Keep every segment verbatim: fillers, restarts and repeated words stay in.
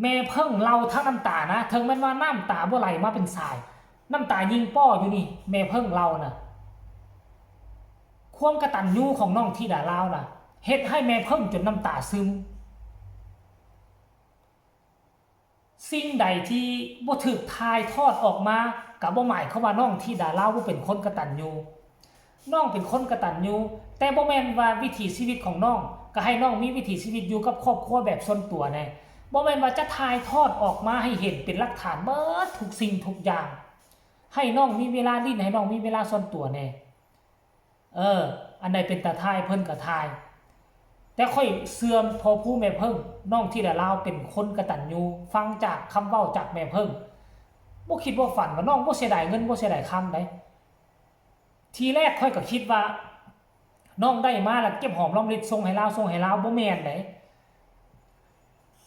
แม่เพิ่งเล่าทั้งน้ำตานะ ถึงแม้นว่าน้ำตาบ่ไหลมาเป็นสาย น้ำตายิงป้ออยู่นี่ แม่เพิ่งเล่านะ ความกตัญญูของน้องธิดาลาวนะ เฮ็ดให้แม่เพิ่งจนน้ำตาซึม สิ่งใดที่บ่ถูกถ่ายทอดออกมา ก็บ่หมายความว่าน้องธิดาลาวบ่เป็นคนกตัญญู น้องเป็นคนกตัญญู แต่บ่แม่นว่าวิถีชีวิตของน้อง ก็ให้น้องมีวิถีชีวิตอยู่กับครอบครัวแบบส่วนตัวแน่ บ่แม่นว่าจะถ่ายทอดออกมาให้เห็นเป็นหลักฐานเบิดทุกสิ่งทุกอย่าง ให้น้องมีเวลาเล่น ให้น้องมีเวลาส่วนตัวแน่ เออ อันใดเป็นตาถ่ายเพิ่นก็ถ่าย แต่ข้อยเชื่อพ่อผู้แม่เพิ่ง น้องธิดาลาวเป็นคนกตัญญู ฟังจากคำเว้าจากแม่เพิ่ง บ่คิดบ่ฝันว่าน้องบ่เสียดายเงินบ่เสียดายคำได๋ ทีแรกข้อยก็คิดว่า น้องได้มาแล้วเก็บหอมรอมริบส่งให้ลาว ส่งให้ลาว บ่แม่นได๋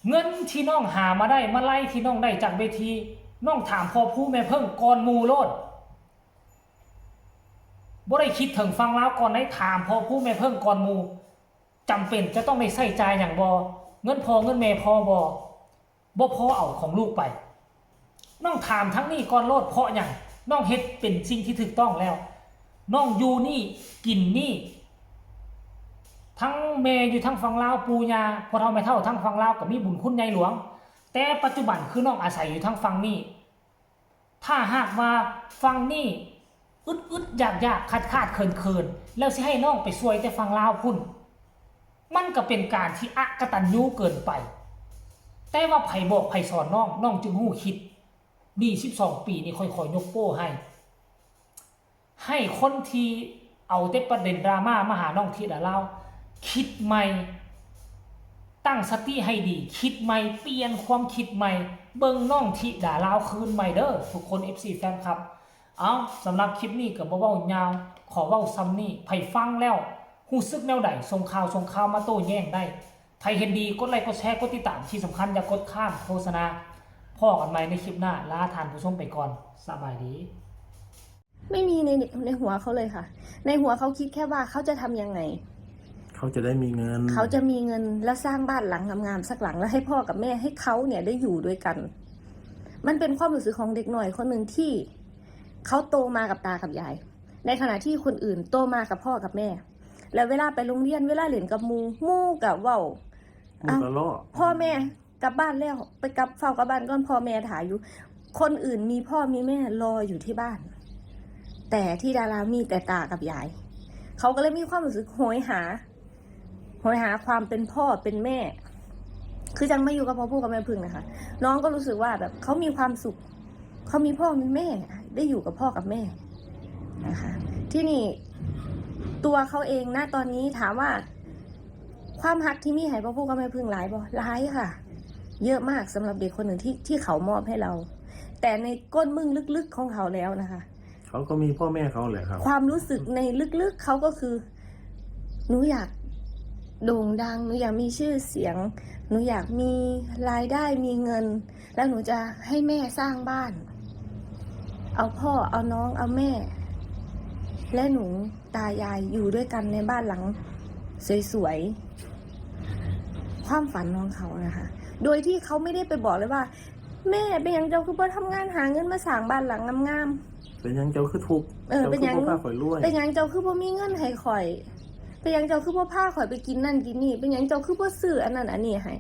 เงินที่น้องหามาได้ มาลัยที่น้องได้จากเวที น้องถามพ่อผู้แม่เพิ่งก่อนหมู่โลด บ่ได้คิดถึงฝั่งลาวก่อนได๋ ถามพ่อผู้แม่เพิ่งก่อนหมู่ จำเป็นจะต้องได้ใช้จ่ายหยังบ่ เงินพ่อเงินแม่พอบ่ บ่พอเอาของลูกไป น้องถามทั้งนี้ก่อนโลด เพราะหยัง น้องเฮ็ดเป็นสิ่งที่ถูกต้องแล้ว น้องอยู่นี่กินนี่ ทั้งแม่อยู่ทั้งฝั่งลาว ปู่ย่า พ่อเฒ่าแม่เฒ่าทั้งฝั่งลาวก็มีบุญคุณใหญ่หลวง แต่ปัจจุบันคือน้องอาศัยอยู่ทางฝั่งนี้ ถ้าหากว่าฝั่งนี้อึดๆ อยากๆ ขาดๆ เขินๆ แล้วสิให้น้องไปช่วยแต่ฝั่งลาวพุ้น มันก็เป็นการที่อกตัญญูเกินไป แต่ว่าไผบอกไผสอนน้อง น้องจึงฮู้คิด นี่สิบสองปีนี่ข้อยขอยกโป้ให้ ให้คนที่เอาแต่ประเด็นดราม่ามาหาน้องธิดาลาว คิดใหม่ ตั้งสติให้ดี คิดใหม่ เปลี่ยนความคิดใหม่ เบิ่งน้องธิดาลาวคืนใหม่เด้อ ทุกคน เอฟซี แฟนคลับ เอา สำหรับคลิปนี้ก็บ่เว้ายาว ขอเว้าส่ำนี้ ไผฟังแล้วฮู้สึกแนวใด ส่งข่าว ส่งข่าวมาโต้แย้งได้ ไผเห็นดี กดไลค์ กดแชร์ กดติดตาม ที่สำคัญอย่ากดข้ามโฆษณา พ้อกันใหม่ในคลิปหน้า ลาท่านผู้ชมไปก่อน สบายดี ไม่มีในในหัวเขาเลยค่ะ ในหัวเขาคิดแค่ว่าเขาจะทำยังไง เขาจะได้มีเงิน เขาจะมีเงินแล้วสร้างบ้านหลังงามๆสักหลัง แล้วให้พ่อกับแม่ให้เขาเนี่ยได้อยู่ด้วยกัน มันเป็นความรู้สึกของเด็กน้อยคนหนึ่งที่เขาโตมากับตากับยาย ในขณะที่คนอื่นโตมากับพ่อกับแม่ แล้วเวลาไปโรงเรียน เวลาเล่นกับหมู่ หมู่ก็เว้า หมู่ก็ล้อ พ่อแม่กลับบ้านแล้ว ไปกลับ เฝ้ากลับบ้านก่อน พ่อแม่ถ่าอยู่ คนอื่นมีพ่อมีแม่รออยู่ที่บ้าน แต่ที่ดารามีแต่ตากับยาย เขาก็เลยมีความรู้สึกโหยหา โหยหาความเป็นพ่อเป็นแม่ คือจังมาอยู่กับพ่อผู้กับแม่พึ่งนะคะ น้องก็รู้สึกว่าแบบเขามีความสุข เขามีพ่อมีแม่ ได้อยู่กับพ่อกับแม่นะคะ ที่นี่ตัวเขาเองนะตอนนี้ถามว่า ความฮักที่มีให้พ่อผู้กับแม่พึ่งหลายบ่ หลายค่ะ เยอะมากสำหรับเด็กคนหนึ่งที่ที่เขามอบให้เรา แต่ในก้นมึงลึกๆของเขาแล้วนะคะ เขาก็มีพ่อแม่เขาแหละครับ ความรู้สึกในลึกๆเขาก็คือ หนูอยากโด่งดัง หนูอยากมีชื่อเสียง หนูอยากมีรายได้มีเงิน แล้วหนูจะให้แม่สร้างบ้าน เอาพ่อเอาน้องเอาแม่ และหนูตายายอยู่ด้วยกันในบ้านหลังสวยๆ ความฝันของเขานะคะ โดยที่เขาไม่ได้ไปบอกเลยว่า แม่เป็นหยังเจ้าคือบ่ทำงานหาเงินมาสร้างบ้านหลังงามๆ เป็นหยังเจ้าคือทุกข์ เออเป็นหยัง เจ้าคือบ่พาข่อยรวย เป็นหยังเจ้าคือบ่มีเงินให้ข่อย เป็นหยังเจ้าคือบ่พาข่อยไปกินนั่นกินนี่ เป็นหยังเจ้าคือบ่ซื้ออันนั้นอันนี้ให้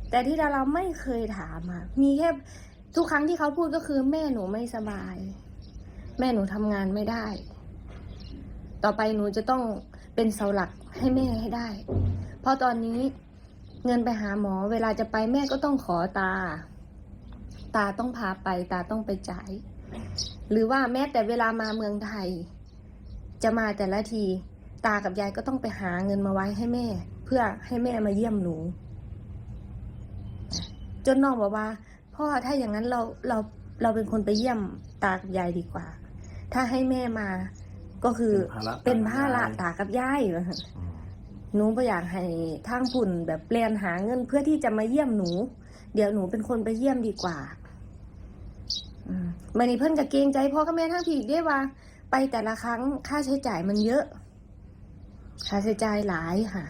แต่ที่ดาราไม่เคยถามอะ มีแค่ทุกครั้งที่เขาพูดก็คือแม่หนูไม่สบาย แม่หนูทำงานไม่ได้ ต่อไปหนูจะต้องเป็นเสาหลักให้แม่ให้ได้ เพราะตอนนี้เงินไปหาหมอ เวลาจะไปแม่ก็ต้องขอตา ตาต้องพาไป ตาต้องไปจ่าย หรือว่าแม้แต่เวลามาเมืองไทย จะมาแต่ละที ตากับยายก็ต้องไปหาเงินมาไว้ให้แม่ เพื่อให้แม่มาเยี่ยมหนู จนน้องบอกว่า พ่อถ้าอย่างนั้นเราเราเราเป็นคนไปเยี่ยมตากับยายดีกว่า ถ้าให้แม่มา ก็คือ เป็นภาระ เป็นภาระ ตากับยาย ตากับยายว่าซั่น อืม หนูบ่อยากให้ทางพุ้นแบบแล่นหาเงินเพื่อที่จะมาเยี่ยมหนู เดี๋ยวหนูเป็นคนไปเยี่ยมดีกว่า อืม บัดนี้เพิ่นก็เกรงใจพ่อกับแม่ทางพี้เด้ว่า ไปแต่ละครั้งค่าใช้จ่ายมันเยอะ ค่าใช้จ่ายหลายค่ะ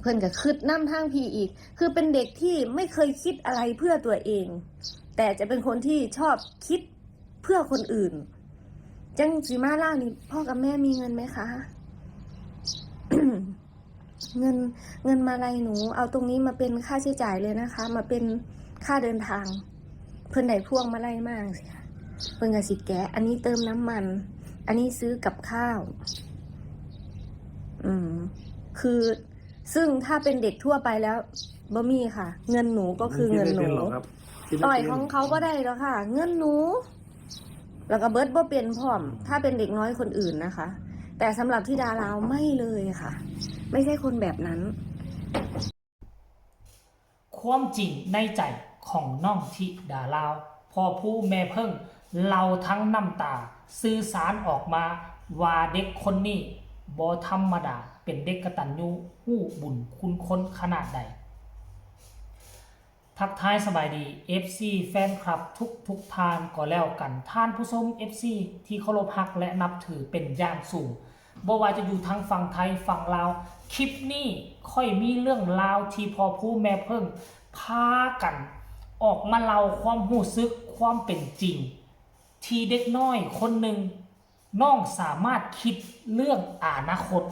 เพิ่นก็คิดนำทางพี่อีก คือเป็นเด็กที่ไม่เคยคิดอะไรเพื่อตัวเอง แต่จะเป็นคนที่ชอบคิดเพื่อคนอื่น จั่งสิมาลาวนี่ พ่อกับแม่มีเงินไหมคะ เงิน เงินมาลัยหนู เอาตรงนี้มาเป็นค่าใช้จ่ายเลยนะคะ มาเป็นค่าเดินทาง เพิ่นได้พวงมาลัยมาจั่งซี้ค่ะ เพิ่นก็สิแกะ อันนี้เติมน้ำมัน อันนี้ซื้อกับข้าว อืม คือ ซึ่งถ้าเป็นเด็กทั่วไปแล้ว บ่มีค่ะ เงินหนูก็คือเงินหนู คิดไม่เป็นหรอกครับ คิดไม่เป็น ต่อยของเขาบ่ได้หรอกค่ะ เงินหนู แล้วก็เบิดบ่เป็นพร้อม ถ้าเป็นเด็กน้อยคนอื่นนะคะ แต่สำหรับธิดาลาวไม่เลยค่ะ ไม่ใช่คนแบบนั้น ความจริงในใจของน้องธิดาลาว พ่อผู้แม่เพิ่งเล่าทั้งน้ำตา สื่อสารออกมาว่าเด็กคนนี้บ่ธรรมดา เป็นเด็กกตัญญูรู้บุญคุณคนขนาดใด ทักทายสบายดี เอฟซี แฟนคลับทุกทุกท่านก็แล้วกัน ท่านผู้ชม เอฟซี ที่เคารพฮักและนับถือเป็นอย่างสูง บ่ว่าจะอยู่ทางฝั่งไทยฝั่งลาว คลิปนี้ข้อยมีเรื่องราวที่พ่อผู้แม่เพิ่งพากันออกมาเล่าความรู้สึกความเป็นจริง ที่เด็กน้อยคนหนึ่ง น้องสามารถคิดเรื่องอนาคต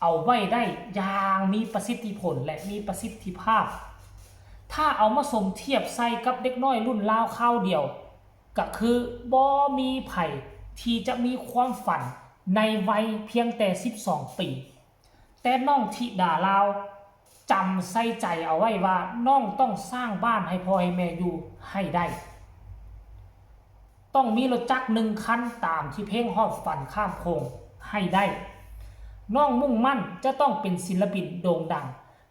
เอาไว้ได้อย่างมีประสิทธิผลและมีประสิทธิภาพ ถ้าเอามาสมเทียบใส่กับเด็กน้อยรุ่นราวคราวเดียว ก็คือบ่มีไผที่จะมีความฝันในวัยเพียงแต่สิบสองปี แต่น้องธิดาลาวจำใส่ใจเอาไว้ว่าน้องต้องสร้างบ้านให้พ่อให้แม่อยู่ให้ได้ ต้องมีรถจักรหนึ่งคันตามที่เพลงฮอดฝันข้ามโขงให้ได้ น้องมุ่งมั่นจะต้องเป็นศิลปินโด่งดัง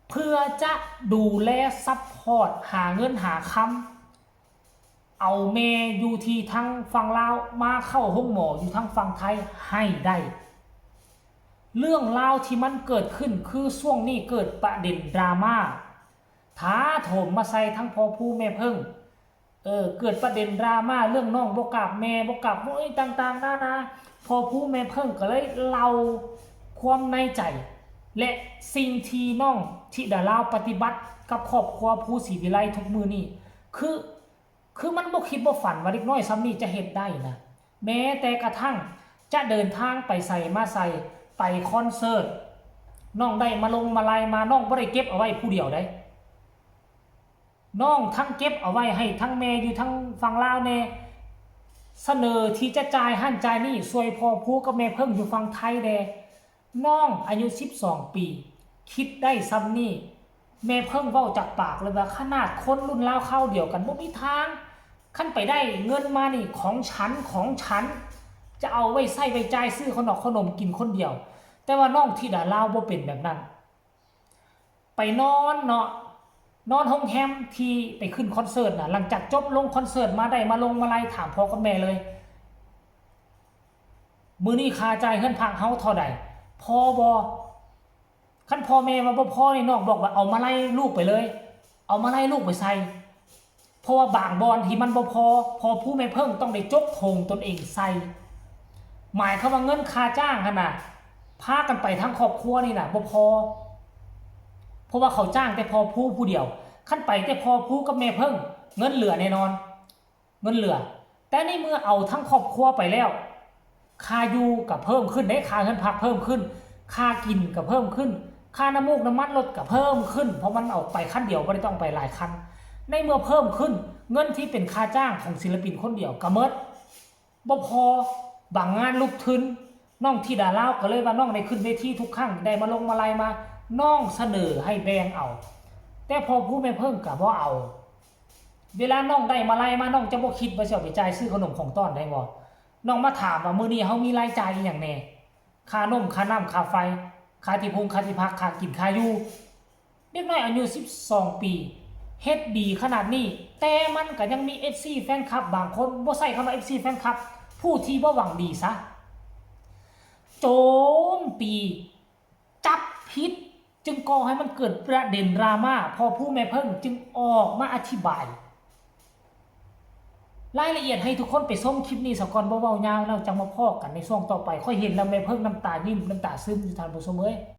เพื่อจะดูแลซัพพอร์ตหาเงินหาคำ เอาแม่อยู่ที่ทางฝั่งลาวมาเข้าโรงหมออยู่ทางฝั่งไทยให้ได้ เรื่องราวที่มันเกิดขึ้นคือช่วงนี้เกิดประเด็นดราม่า ถาโถมมาใส่ทั้งพ่อผู้แม่เพิ่ง เออ เกิดประเด็นดราม่าเรื่องน้องบ่กราบแม่บ่กราบโอ้ยต่างๆนานา พ่อผู้แม่เพิ่งก็เลยเล่าความในใจ และสิ่งที่น้องธิดาลาวปฏิบัติกับครอบครัวผู้ศรีวิไลทุกมื้อนี้ คือ คือมันบ่คิดบ่ฝันว่าเด็กน้อยส่ำนี้จะเฮ็ดได้นะ แม้แต่กระทั่งจะเดินทางไปไสมาไส ไปคอนเสิร์ต น้องได้มาลงมาลัยมา น้องบ่ได้เก็บเอาไว้ผู้เดียวเด้ น้องทั้งเก็บเอาไว้ให้ทั้งแม่อยู่ทางฝั่งลาวแน่ เสนอที่จะจ่ายหั้นจ่ายนี่ ช่วยพ่อผู้กับแม่เพิ่งอยู่ฝั่งไทยแน่ น้องอายุสิบสองปี คิดได้ส่ำนี้ แม่เพิ่งเว้าจากปากเลยว่าขนาดคนรุ่นราวคราวเดียวกันบ่มีทาง คันไปได้เงินมานี่ของฉัน ของฉัน จะเอาไว้ใช้ไว้จ่ายซื้อขนมขนมกินคนเดียว แต่ว่าน้องธิดาลาวบ่เป็นแบบนั้น ไปนอนเนาะ นอนโรงแรมที่ไปขึ้นคอนเสิร์ตน่ะ หลังจากจบลงคอนเสิร์ตมาได้มาลงมาลัยถามพ่อกับแม่เลย มื้อนี้ค่าจ่ายเฮือนพักเฮาเท่าใด พอบ่ คันพ่อแม่ว่าบ่พอนี่น้องบอกว่าเอามาลัยลูกไปเลย เอามาลัยลูกไปใส่ เพราะว่าบางบ่อนที่มันบ่พอ พ่อผู้แม่เพิ่งต้องได้จกโถงตนเองใส่ หมายความว่าเงินค่าจ้างหั่นน่ะ พากันไปทั้งครอบครัวนี่น่ะบ่พอ เพราะว่าเขาจ้างแต่พ่อผู้ผู้เดียว คันไปแต่พ่อผู้กับแม่เพิ่ง เงินเหลือแน่นอน เงินเหลือ แต่ในเมื่อเอาทั้งครอบครัวไปแล้ว ค่าอยู่ก็เพิ่มขึ้นเด้ ค่าเฮือนพักเพิ่มขึ้น ค่ากินก็เพิ่มขึ้น ค่าน้ำมูกน้ำมันรถก็เพิ่มขึ้น เพราะมันเอาไปคันเดียว บ่ได้ต้องไปหลายคัน ในเมื่อเพิ่มขึ้น เงินที่เป็นค่าจ้างของศิลปินคนเดียวก็หมด บ่พอ บางงานลุกทุน น้องธิดาลาวก็เลยว่าน้องได้ขึ้นเวทีทุกครั้ง ได้มาลงมาลัยมา น้องเสนอให้แบ่งเอา แต่พ่อผู้แม่เพิ่งก็บ่เอา เวลาน้องได้มาลัยมา น้องจะบ่คิดว่าสิเอาไปจ่ายซื้อขนมของต้อนได้บ่ น้องมาถามว่ามื้อนี้เฮามีรายจ่ายอีหยังแน่ ค่านม ค่าน้ำ ค่าไฟ ค่าที่พุง ค่าที่พัก ค่ากิน ค่าอยู่ เด็กน้อยอายุสิบสองปี เฮ็ดดีขนาดนี้ แต่มันก็ยังมี เอฟซี แฟนคลับบางคน บ่ใช้คำว่า เอฟซี แฟนคลับ ผู้ที่บ่หวังดีซะ โจมตี จับผิด จึงก่อให้มันเกิดประเด็นดราม่า พ่อผู้แม่เพิ่งจึงออกมาอธิบาย รายละเอียดให้ทุกคนไปชมคลิปนี้ซะก่อน บ่เว้ายาวแล้ว จั่งมาพ้อกันในช่วงต่อไป ข้อยเห็นแล้วแม่เพิ่งน้ำตายิ้ม น้ำตาซึมอยู่ ท่านผู้ชมเอ้ย